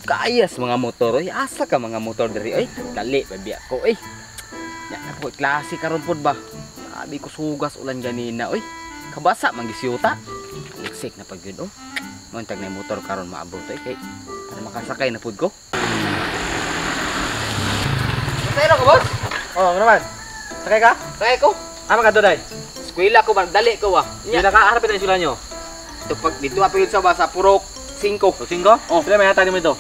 Kayas mga motor oy, asa ka mga motor diri oy? Dali babiya ko oy. Nya na po klase karon pod ba? Sabi ko sugas ulan ganina oy. Kabasa man gisyuta. Liksik na pag yun oh. Montag na motor karon maabot oy kay para makasakay na pud ko. Masayro ka boss? Oh, ano man? Sakay ka? Sakay ko. Ama ka doday? Eskwela ko man, dali ko wa. Nya nakaharap na sila nyo. Ito pag dito pa yun sa ba sa Purok 5. O 5? Oh, pila may hatag nimo dito?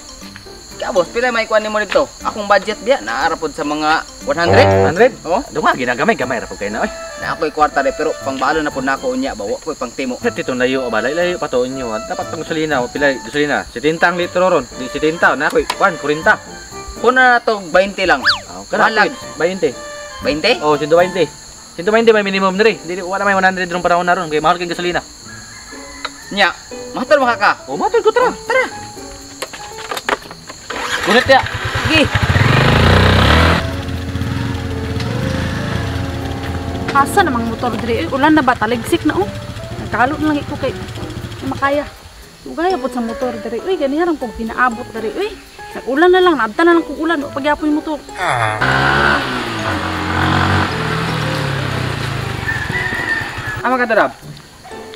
Ka boss, pila may kuan nimo dito? Akong budget biya naara pod sa mga 100. 100? Oh, dunga ginagamay gamay ra pud kay na oy. Na ako'y kwarta re pero pangbalo na pod nako unya ba wa ko'y pangtimo. Dito layo ba layo pa to inyo. Dapat pang gasolina pila gasolina 70 ang litro ron. Di 70 na ako'y kuan 40. Kuna na to 20 lang. Oh, kana 20. 20? Oh, 120. 120 may minimum diri. Dili wala may 100 rong panahon na ron kay mahal kay gasolina. Nya, mahatol maka ka. Oh, mahatol ko tara. Tara. Gunit ya. Sige. Asa namang motor diri? Ulan na ba? Taligsik na oh. Nagkalo na lang ko kay makaya. Ugaya pod sa motor diri. Uy, ganihan ang kog ginaabot diri. Uy, nag-ulan na lang, naabtan na lang kog ulan, pagyapon yung motor. Ama ka darab?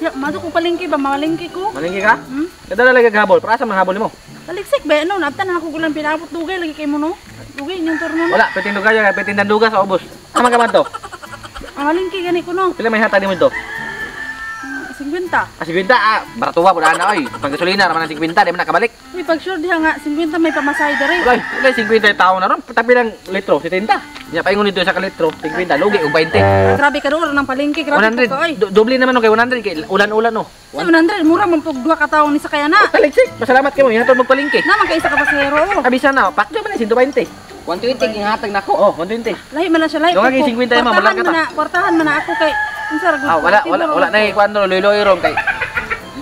Ya, mado ko palengke ba? Malengke ko. Malengke ka? Hmm? Kadala lagi habol. Para asa man habol nimo? Taligsik ba no? Naabtan na ako ulan pinaabot dugay lagi kay mo no. Dugay inyong turno no. Wala, peting dugay, peting danduga sa ubos. Ama ka man to? Malengke gani ko no. Pila may hatag nimo dito? 50. Ah, 50 ah, baratuwa pud ana oy. Pang gasolina ra man ang 50, di man nakabalik. Uy, pag sure diha nga 50 may pamasahe diri. Uy, uy 50 tawo na ron. Tapi lang litro 70. Nya paingon dito sa ka litro 50, lugi og 20. Grabe ka doon ng palengke, grabe 100. ka oy. Doble naman no kay 100 kay ulan-ulan no. Sa 100 mura man pug duha ka tawo ni sakay na. Taligsik, pasalamat kamo hinatod mo palengke. Naman kay isa ka pasahero. Oh. Abisa na, pakjo man 120. 120 gihatag nako. Oh, 120. Lahi man na siya, lahi. Dungag 50 ma, wala ka ta. Kwartahan man na ako kay unsa ra gud. Ah, wala wala wala na kuan no loy-loy ron kay.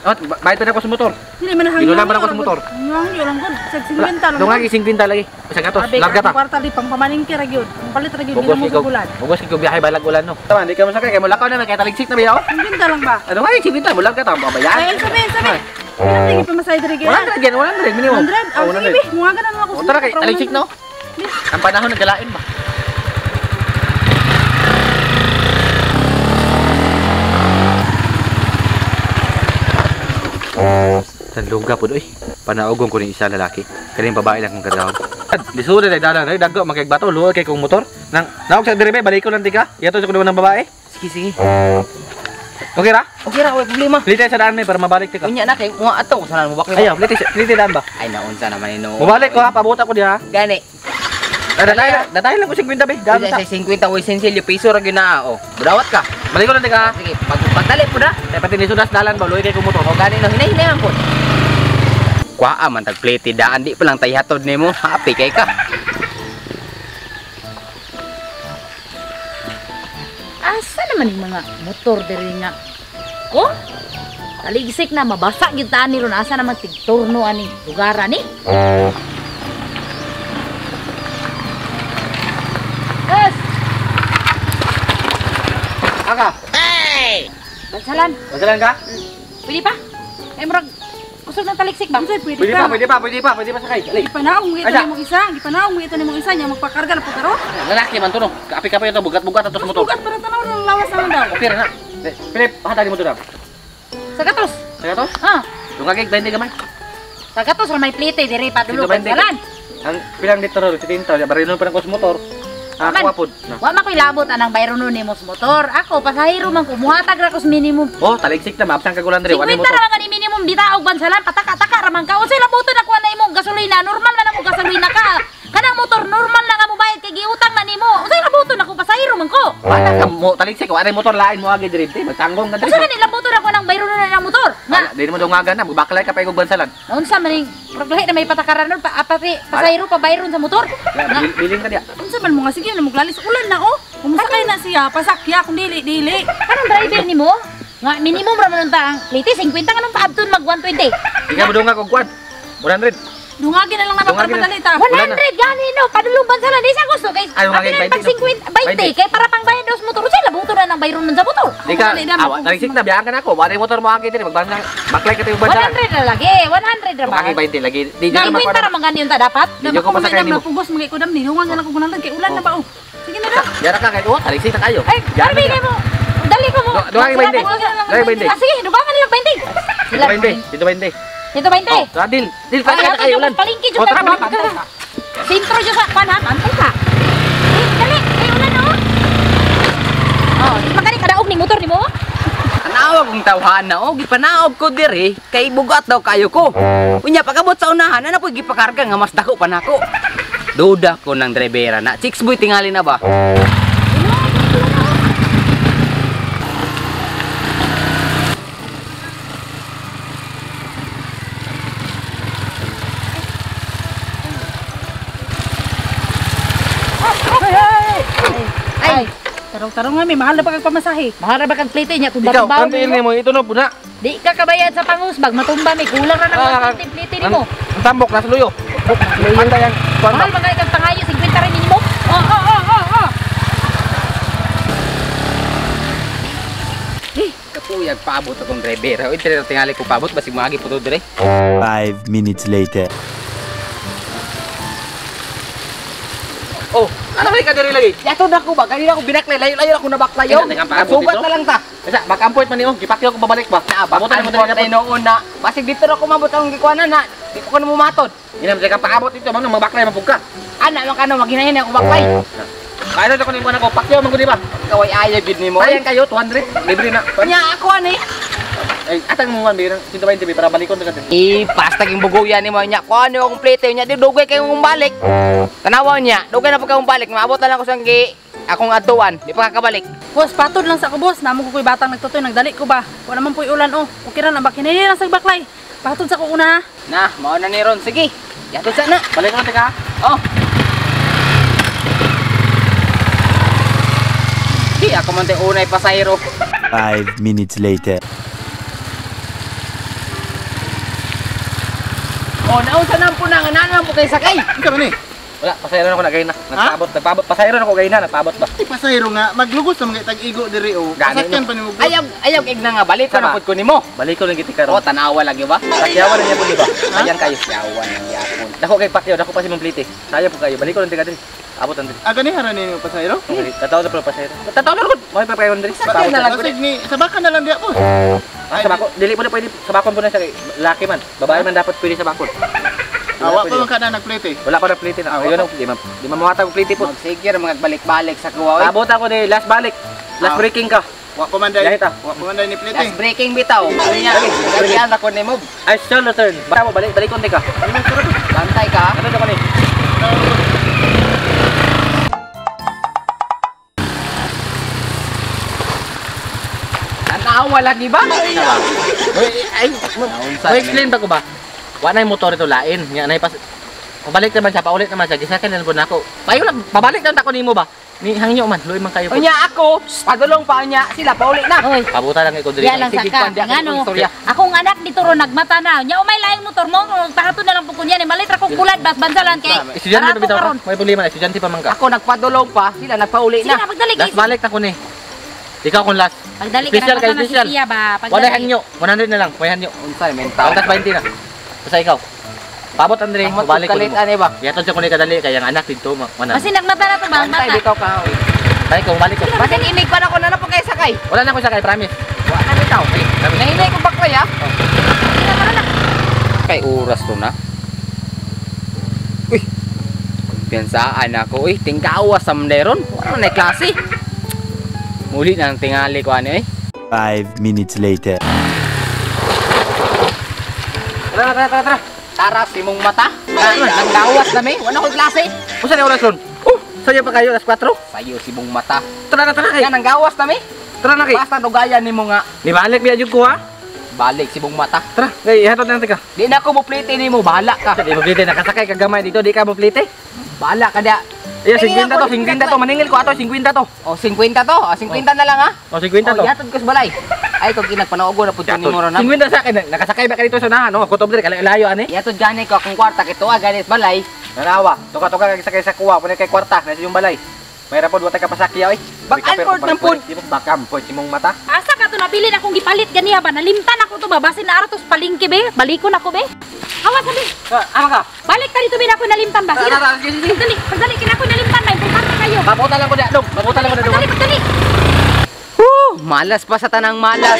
Oh, bayad pa na ako sa motor. Dili man hangyo. Ginulan man ako sa motor. Hangyo lang gud. Sa 50 lang. Dungag 50 lagi. Sa gatos, larga ta. Kwarta di pang pamalengke ra gyud. Palit ra gyud mo sa ulan. Bugos ikaw biyahe balag ulan no. Tama, di ka mo sakay kay mulakaw na kay taligsik na biyaw. 50 lang ba? Ano nga 50 mulag ka tama ba yan? Ay, sabi sabi. Pila tingin pamasahe diri gyud? 100 yan, 100 minimum. 100. Ah, sige bi, muaga na ako. Tara kay taligsik no. Ang panahon nagalain ba? Sanluga po oy. Panaogon ko ni isa lalaki. Kaning babae lang kong kadahon. Lisod na dalan ay dagko magkagbato luoy kay kong motor. Nang naog sa diri balik ko lang tika. Yato sa kuno ng babae. Sige sige. Okay ra? Okay ra, way problema. Plite sa daan may para mabalik tika. Unya na kay mga ato ko sanan mo bakli. Ayaw, plite plite daan ba? Ay naunsa naman ino. Mobalik ko ha, pabuta ko diha. Gani. Datay lang ko 50 be. Daan sa 50 way sensilyo piso ra gyud na oh. Budawat ka. Balik ko lang tika. Sige, pagdali po na. Kay pati ni sudas dalan ba luoy kay kong motor. O gani no hinay-hinay man po. Kuha man tag plate daan di pa lang tay hatod nimo. Happy kay ka. Asa naman yung mga motor diri nga? Ko? Taligsik na mabasa gyud ta ni ron asa naman tigturno ani lugar ani. Yes. Aka. Hey! Bansalan. Bansalan ka? Pwede pa? Ay murag kusog ng taligsik ba? Unsay pwede Pwede pa? pa, pwede pa, pwede pa, pwede pa sakay. Dali. Gipanaong ito nimo isa, gipanaong ito nimo isa nya magpakarga na pud karo. Lalaki man to no. Kapi-kapi ito bugat-bugat ato sa motor. Bugat para tanaw ng lawas naman daw. Okay ra na. Philip, hatag mo to daw. Sa gatos. Sa gatos? Ah. Dungag 20 gamay. Sa gatos ra may plite diri pa dulo bansalan. Ang pilang litro ro 70, barilon pa nang ko sa motor. Ako apod. Wa man koy labot anang bayronon nimo sa motor. Ako pasahero man ko muhatag ra ko sa minimum. Oh, taligsik na maabsang kagulan diri, wa ni 50 motor. ra man ni minimum di taog bansalan pataka-taka ra man ka. Unsay labuton ako na imong gasolina, normal man ang gasolina ka. Kanang motor normal na nga mobayad kay giutang na nimo. Unsay labuton ako pasahero man ko. Wala ka mo taligsik, wa ni motor lain mo agi diri, magtanggong ka diri. Unsa man labuton ako nang bayronon na ng motor? Nga, di mo dungagan na, magbaklay ka pa igog bansalan. Naunsa man ning proglahi na may patakaran nun, pa, pati pasahero pa bayron sa motor. Biling ka diya. Unsa man mo nga sige na maglalis ulan na oh. Umusakay na siya, pasakya kung dili dili. Kanang driver nimo? Nga minimum ra man unta ang plite 50 nga nung paabton mag 120. Ikaw mo dungag og kwan. 100. Dungagin na lang naman para madali ta. 100 gani no, padulong bansalan di sa gusto kay. Ay, dungagin, pag 50 20 kay para pang bayad dos motor. Unsay labuto na nang bayron nun sa motor? Di ka, awa, taligsik na biyaan ka na ako. Wala motor mo aki diri magbansa. Baklay ka tayo bansa. 100 na lagi, 100 ra ba? Dungagin 20 lagi. Di jud na para man gani unta dapat. Di jud ko pasakay nimo. Pugos mga ikudam ni dungan na lang ko 100 kay ulan na ba oh. Sige na daw. Yara ka kay oh, taligsik na kayo. Ay, karbi kay mo. Dali ko mo. Dungagin 20. Dungagin 20. Ah, sige, dugangan na lang 20. Dito 20, dito 20. Dito 20. Oh, tara, deal. Deal pa ka kayo ulan. Palingki jud tara, tara. Sentro jud sa kuan ha, bantay ka. Dali, kay ulan oh. Oh, di man kani kadaog ning motor nimo. Tanawa kong tawhana oh, gipanaog ko diri kay bugat daw kayo ko. Unya pagabot sa unahan ana po'y gipakarga nga mas dako pa nako. Duda ko ng dribera na. Chicks boy tingali na ba? Ay, tarong-tarong nga may mahal na ba kag pamasahe? Mahal na ba kag plate niya kung Ikaw, kantiin nimo ito no puna. Di ka kabayad sa pangusbag, matumba mi kulang ra nang plate nimo. Ang tambok nasa luyo. Pantay ang mahal man kay kag pangayo 50 rin nimo. Oh. Eh, kapuyag paabot akong dribera. Uy, diri tingali ko paabot basig maagi po to dire. 5 minutes later. Oh, ano ba ka diri lagi? Yato na ko ba? Kanina ko binaklay, layo-layo ako nabaklayo. Sugat na lang ta. Kasi back-and-point man niyo, gipakyo ko babalik ba? Na, back and forth ay noon na. Basig dito ra ko mabot akong gikuanan na. Di ko na mumatod. Ginam ka paabot dito, man mabaklay man pug ka. Ana man kano maghinahin ako baklay. Kaya na ko nimo na ko pakyo man gud di ba? Kaway ayaw gid nimo. Sayang kayo 200 libre na. Nya ako ani. Ay, atang mo man birang 120 para balikon ka din. Eh, basta king buguyan nimo nya. Kuan ni akong plate nya di dugay kay kong balik. Tanawa niya, dugay na pud kay balik. Maabot na lang ko sa gi akong adtuan, di pa kakabalik. Boss, patod lang sa ako boss. Namo ko koy batang nagtutoy, nagdali ko ba. Wala man po'y ulan oh. Okay ra na ba kinahanglan lang sa baklay. Patod sa ko una ha. Na, mao na ni ron. Sige. Yatod sa na. Balik na ka. Oh. Di ako man tay unay pasayro. 5 minutes later. Oh, naunsa na po na nga nana po kay sakay. Ikaw ni. Wala, pasayro na ako na gayna. Nagpaabot, nagpaabot. Pasayro na ako gayna, nagpaabot ba? Ay pasayro nga, maglugos sa mga tag-igo diri oh. Gani Pasakyan pa nimo. Ayaw, ayaw igna nga balik ko na pud ko nimo. Balik ko lang giti karon. Oh, tanawa lagi ba? Sakyawan na niya po di ba? Sayang kayo. Yawan ang yapon. Dako kay Pacquiao, dako pa si Ma'am Plite. Sayang po kayo. Balik ko lang tiga diri. Abot ang diri. Ah, gani hara ninyo pasayro? Okay, tataw na pero pasayro. Tataw na gud. May pa diri. Sakyan na lang Basig ni sabakan na lang diya boss. Ah, sa bako, dili po na pwede sa bakon po na siya kay laki man. Babae man dapat pwede sa bakon. Awa pa man ka na nagplete. Wala pa na plite na. Ayun ang di ma muhatag og plite po. Magsigir mga balik-balik sa kuwa oy. Abot ako di last balik. Last breaking ka. Wa pa man dai. Dahil ta. Wa pa man dai ni plite. Last breaking bitaw. Unya, lagyan ako nimo. I shall return. Basta mo balik balik konti ka. Bantay ka. Ano ko ni? Tanawa lagi ba? Ay, explain ba ko ba? Wa na yung motor ito lain. Nga na pas pabalik naman siya, paulit naman siya. Gisakan lang po na ako. Payo lang, pabalik lang tako nimo ba? Ni hangyo man, luoy man kayo po. Unya ako, padulong pa unya sila pauli na. Oy. Pabuta lang iko diri. Diya lang sa Sige, ka. kwan, diya, Ngano, istorya. akong anak dito ro nagmata na. Nya umay laing motor mo, tahato na lang po kunya ni malit ra kong kulad bas bansalan kay. Estudyante pa barato bitaw. karon. May problema, estudyante pa man ka. Ako nagpadulong pa, sila nagpauli Sige na. na pagdali Last kay. balik na ko ni. Ikaw kung last. Pagdali ka Special na kay na si special. Tia ba. Wala Pagdali. hangyo, 100 na lang, may hangyo. Unsay mental. Tawag 20 na. Basta ikaw. Pabot Andre, Kamot balik ko kalit nimo. ani ba? Yatod siya ko ni kadali kay ang anak dito, ma. Kasi nagmata na to ba, Bantay mata. bitaw ka. oy. Balik ko, balik ko. Basig inig pa na ko na na po kay sakay. Wala na ko sakay, promise. Wa na bitaw. Nahinay ko baklay ha. Sige na, tara na. Kay oras to na. Uy. Kumpiyansaan ako uy, tingkawa sa meron. Wala na klase. Muli na ang tingali ko ani eh. 5 minutes later. Tara, tara, tara, tara. Taras imong mata. Ang gawas na mi, wala ko klase. Usa ni oras ron? Oh, sayo pa kayo alas 4. Sayo si mong mata. Tara na, tara kay. Yan ang gawas na mi. Tara na kay. Basta dugayan nimo nga. Nibalik biya jud ko ha. Balik si mong mata. Tara, kay ihatod na natin ka. Di na ako moplite nimo, bahala ka. Di mo plite nakasakay ka gamay dito, di ka mo plite. Bahala ka da. Iya, Ay, 50 to, ako, 50 to, maningil ko ato 50 to. Oh, 50 to. Oh, 50 na lang ha. Oh, 50 to. Oh, ihatod ko sa balay. Ay kog inagpanaugo na pud ko nimo ron. 50 sa akin, nakasakay ba ka dito sa unahan? No, kutob diri kalayo ani. Yatod gani ko akong kwarta kay tuwa ganis balay. Nanawa, tuka-tuka kag sakay sa kuwa, punay kay kwarta, nasa yung balay. Mayra pod wa tay kapasakya oy. Back and forth man pod. Di mo bakam pod imong mata. Asa ka to nabilin akong gipalit ganiha ba? Nalimtan ako to ba? Basin na araw to sa palengke be. Balikon ako be. Hawa sabi. Ama ka? Balik ta dito be na ako nalimtan ba? Sige. Tara, tara, sige, sige. Pagdali, pagdali kina ako nalimtan ba? Importante kayo. Pabuta lang ko na, dong. Pabuta lang ko na, dong. Pagdali, pagdali. Woo, malas pa sa tanang malas.